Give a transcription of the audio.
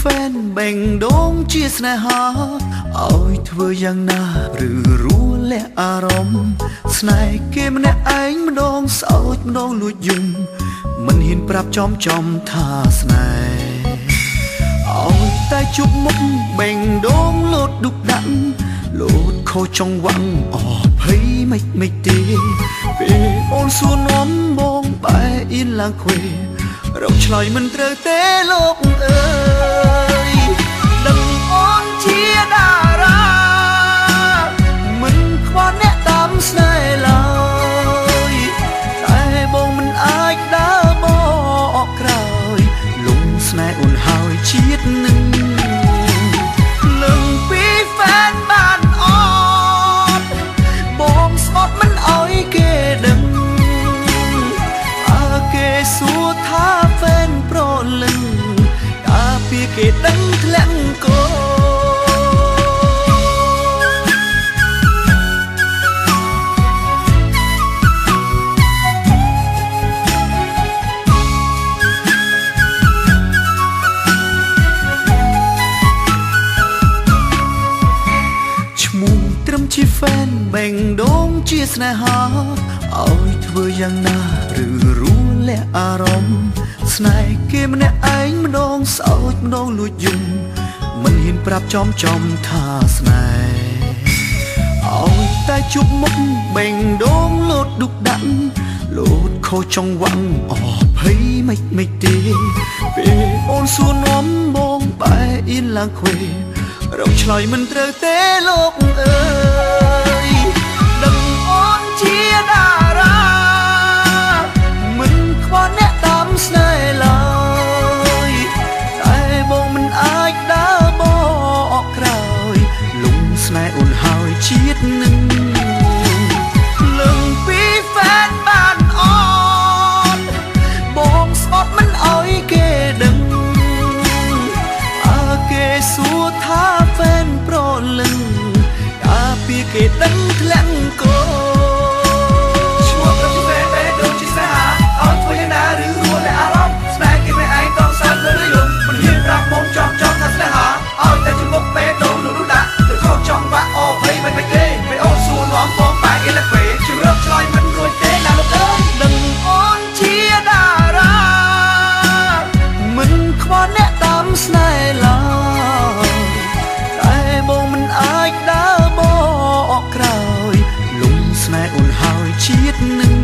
ហ្វេនបេងដូងជាស្នេហាឲ្យធ្វើយ៉ាងណាឬរួលះអារម្មណ៍ស្នេហ៍គេម្នាក់ឯងម្ដងសោចម្ដងលួចយំមិនហ៊ានប្រាប់ចំចំថាស្នេហ៍ឲ្យតែជួបមុខបេងដូងលោតឌុកដាក់លោតខោចង់វាំងអភ័យមិនមិនទេពេលអូនសួរនាំបងបែអៀនឡើងខ្វេរកឆ្លើយមិនត្រូវទេលោកអើយដឹងអូនជាតារាមិនខ្វះអ្នកតាមស្នេហ៍ឡើយតែបងមិនអាចដើរបកក្រោយលំស្នេហ៍អូនហើយជាតិនឹងលឹងពីហ្វេនបានអត់បងស្បត់មិនអោយគេដឹងអើគេសួរថាហ្វេនប្រលឹងកាពីគេដឹងធ្លាក់កូឈ្មោះត្រឹមជាហ្វេនបេងដូងជាស្នេហាឲ្យធ្វើយ៉ាងណាឬរួលះអារម្មណ៍ស្នេហ៍គេម្នាក់ឯងម្ដងសោចម្ដងលួចយំមិនហ៊ានប្រាប់ចំចំថាស្នេហ៍ឲ្យតែជួបមុខបេងដូងលោតឌុកដាក់លោតខោចង់វាំងអភ័យមិនមិនទេពេលអូនសួរនាំបងបែអៀនឡើងខ្វេរកឆ្លើយមិនត្រូវទេលោកអើយដឹងអូនជាតារាមិនខ្វះអ្នកតាមស្នេហ៍ឡើយតែបងមិនអាចដើរបកក្រោយលំស្នេហ៍អូនហើយជាតិនឹងលឹងពីហ្វេនបានអត់បងស្បត់មិនអោយគេដឹងអើគេសួរថាហ្វេនប្រលឹងកាពីគេដឹងធ្លាក់កូ ឈ្មោះត្រឹមជាហ្វេនបេះដូងជាស្នេហាឲ្យធ្វើយ៉ាងណាឬរួលះអារម្មណ៍ស្នេហ៍គេម្នាក់ឯងតងសើលើយំមិនហ៊ានប្រាប់មុំចំចំថាស្នេហាឲ្យតែជាមុខបេះដូងនោះដាក់ទៅខុសចង់បាក់អភ័យមិនមិនទេពេលអូនសួរនាំបងបែអៀនឡើងពេលជឿឆ្លើយមិនរួចទេណាលោកអើយ ដឹងអូនជាតារាមិនខ្វះអ្នកតាមស្នេហ៍ឡើយតែបងមិនអាចដើរបកក្រោយលំស្នេហ៍អូនហើយជាតិនឹង